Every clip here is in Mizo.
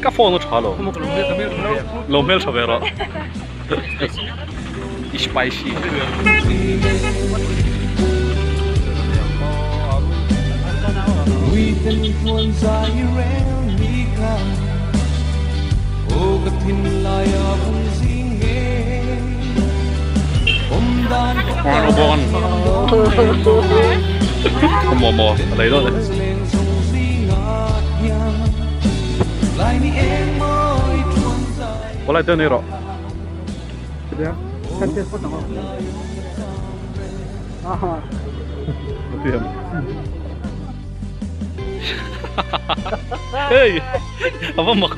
Ka phone a tha lo. Lo hmel tha ve rawh. I spicy. Mo mo lấy rồi. 我来等你了。这边，看这不等啊哈。对。Hey, apa mak?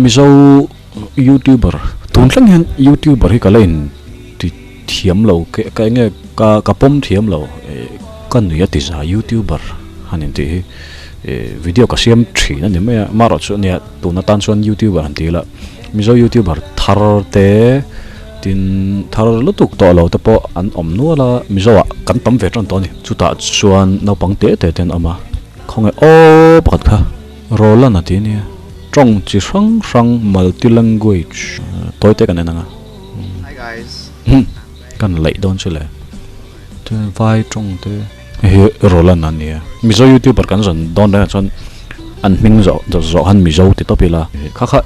Mizo youtuber tun thleng hian youtuber hi ka la in ti thiam lo ke ka enge ka ka pawm thiam lo ka nui a ti za youtuber han in tih hi video ka siam thin a ni mai a amaherawh chu nia tun atan chuan youtuber han ti ila mizo youtuber thar te tin thar lutuk tawh lo te pawh an awm nual a mizo ah kan tam ve tan tawh a ni chutah chuan naupang te te te an awm a khawnge aw pakhat kha. Roland a ti a nia. Tawng chi hrang hrang multi language tawi te kan en ang a. Hi guys. Kan laih dawn chu le. Te vai tawng te. Hei hi Roland a nia. Mizo youtuber kan zawn dawn rengah chuan an hming zawh zawh khan Mizo ti tawp ila. Kha kha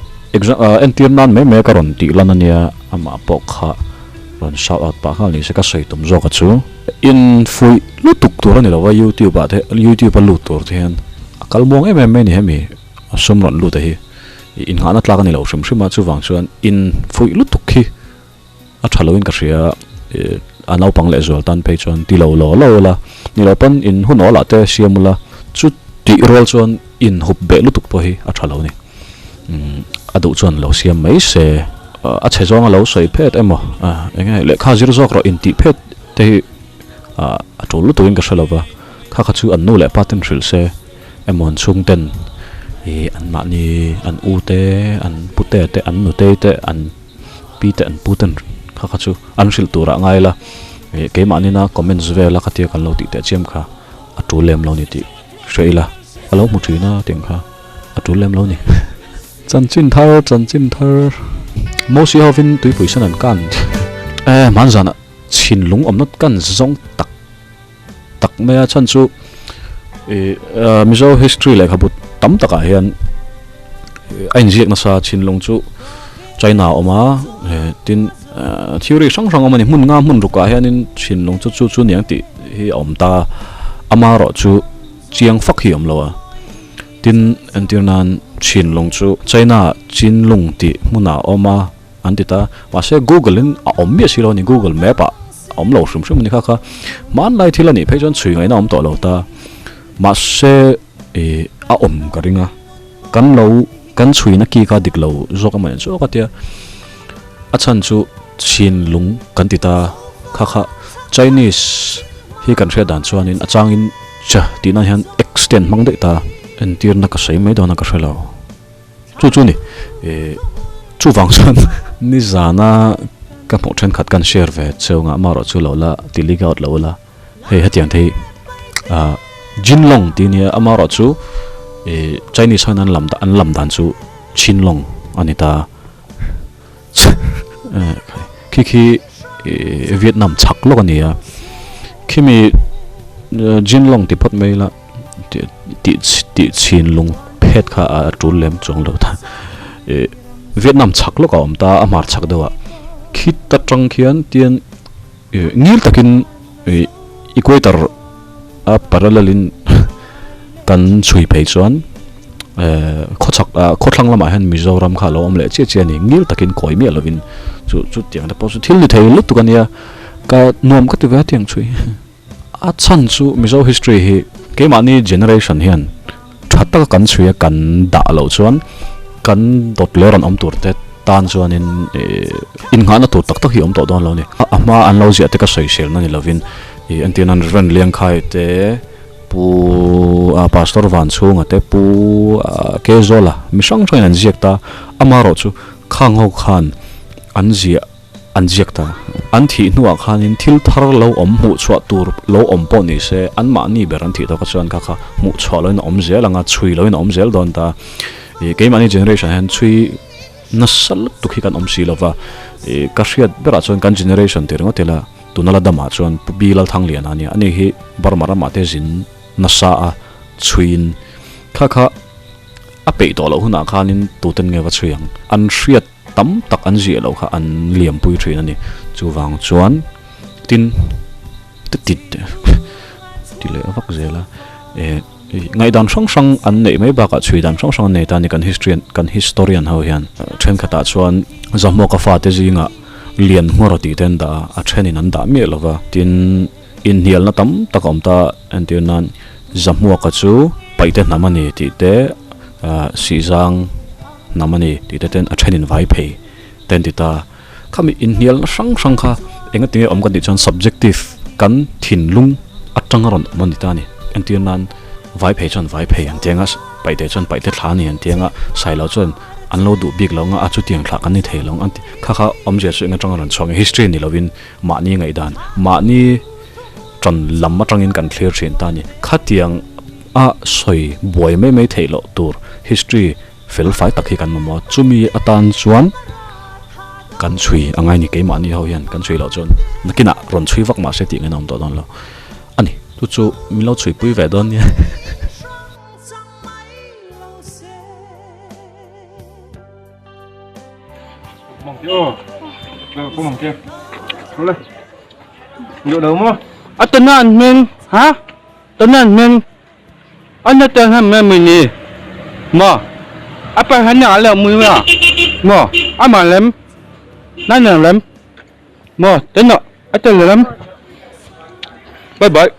entir nan mai mai ka rawn tih lan a nia. Amah pawh kha rawn shout out pah nghal ni se ka sawi tum zawk a chu. In fuih lutuk tur a ni lo va, YouTube ah te YouTube a lut tur te hian a kal muang em em mai a ni hemi a sum rawn lut a hi innghahna tlak a ni lo hrim hrim a chuvang chuan in fuih lutuk hi a tha lo in ka hria a naupang leh zual tan phei chuan ti lo law law ula ni lo pawn in hun awl ah te siam ula chu tih rual chuan in hup beh lutuk pawh hi a tha lo a ni a duh chuan lo siam mai se a chhe zawng a lo sawi phet emaw eng nge lehkha zir zawk rawh intih phet te hi a tul lutuk in ka hre lo va kha kha chu an nu leh pa ten hrilh se emaw an chhung ten ih an mahni an u te an pute te an nutei te an pi te an pu ten kha kha chu an hrilh tur ah ngai la ih keimahni na comments vel a khatia kan lo tih teh chiam kha a tul lem lo ni tih hre ila a lo hmu thin a tiang kha a tul lem lo ni. Chanchin thar chanchin thar Mosi hovin tuipui san an kan e hmanzana chhinlung awmna kan zawng tak tak mai a chhan chu ih Mizo history lehkhabu tam takah hian a inziak nasa chhinlung chu China a awm a tin theory hrang hrang a awm a ni hmun nga hmun rukah hianin chhinlung chu chu chu niang tih hi a awm ta amaherawh chu chiang fak hi a awm lo a. Tin, entir nan Chinlung chu China Chinlung tih hmunah a awm a an ti ta. Mahse Google in a awm miah si lo a ni, Google map ah a awm lo hrim hrim a ni kha kha. Hmanlai thil a nih phei chuan chhui ngaihna a awm tawh lo ta. Mahse ih a awm ka ring a, kan lo kan chhuina ki kha dik lo zawk a mawni zawk a tia. A chhan chu Chinlung kan ti ta kha kha Chinese. hi kan hriat dan chuanin a changin ch tih nan hian x te an hmang daih ta entirna ka sawi mai dawn a ka hre lo chu chu ni eh chuvang chuan nizana ka hmuh thenkhat kan share ve cheu ngah marawh chu lo la ti leak out lo la hei hetiang te hi ah Jinlong tih nia amarawh chu eh Chinese ho in an lam an lam dan chu Chinlong a ni ta. Khi khi Vietnam chhak lawk a ni a, khimi Jinlong ti phawt mai ila tih tih chhin lung phet kha a tul lem chuang lo ta. Vietnam chhak lawk a awm ta a hmar chhak deuh ah khit atang khian tian ngil takin equator a parallel in kan chhui phei chuan khawchhak ah khawthlang lamah hian Mizoram kha a lo awm leh chiah chiah a ni ngil takin kawi miah lovin chu chutiang te pawh chu thil ni thei lutuk a nia ka nuam ka ti ve a tiang chhui a chhan chu Mizo history hi keimahni generation hian tha taka kan chhui a kan dah loh chuan kan dawt leh rawn awm tur te tan chuanin ih innghahna tur tak tak hi a awm tawh dawn lo a ni a hma an lo ziah te ka sawiselna ni lovin ih entirna Reverend Liangkhai te Pu a Pastor Vanchhunga te Pu a Kezawla mi hrang hrangin an ziak ta amaherawh chu khang ho khan an ziah an ziak ta. An thih hnuah khanin thil thar lo awm hmuh chhuah tur lo awm pawh ni se anmahni ber an thih tawk a chuan kha kha hmuh chhuah loin a awm zel ang a chhui loin a awm zel dawn ta. Ih keimahni generation ah hian chhui nasa lutuk hi kan awm si lova ih ka hriat berah chuan kan generation tih ringawt ila Tuna la damah chuan Pu Bi Lalthangliana a nia, ani hi Burma ramah te zin nasa a chhuiin kha kha a peih tawh loh hunah khanin tuten nge va chhui ang? An hriat tam tak an ziah loh kha an liampui thin a ni. Chuvang chuan tin ti ti leh vak zel a, eh ngaihdan hrang hrang an neih mai bakah chhui dan hrang hrang an nei ta a ni kan history kan historian ho hian. Thenkhatah chuan Zahmuaka fate zingah Lian nghawr tih te an dah a, a thenin an dah miah lo va. Tin, inhnialna tam tak a awm ta, entir nan Zahmuaka chu Paihte hnam a ni tih te, Sihzang hnam a ni tih te ten a thenin vai phei te an ti ta. Khami inhnialna hrang hrang kha enga tinge awm kan tih chuan subjective kan thinlung atanga rawn awm a ni ta a ni. Entir nan vai phei chuan vai phei an ti ang a, Paihte chuan Paihte thla a ni an ti ang a, Sailo chuan an lo duh bik lo ang a, a chutiang thlah kan ni thei lo ang an ti. Kha kha awmzia chu eng atanga rawn chhuak nge history ni lovin mahni ngaihdan mahni tan lam atangin kan thlir thin ta a ni. Khatiang a sawi buai mai mai theih loh tur history fel fai tak hi kan mamawh a, chumi atan chuan kan chhui a ngai ni keimahni ho hian kan chhui loh chuan nakinah rawn chhui vak mahse tih ngaihna awm tawh dawn lo a ni. Chu chu min lo chhui pui ve dawn nia. A tanan hming ha tanan hming an ta han me mi ni mo a pa han na le mui ma mo a ma lem na na lem mo te no a te lem bye bye.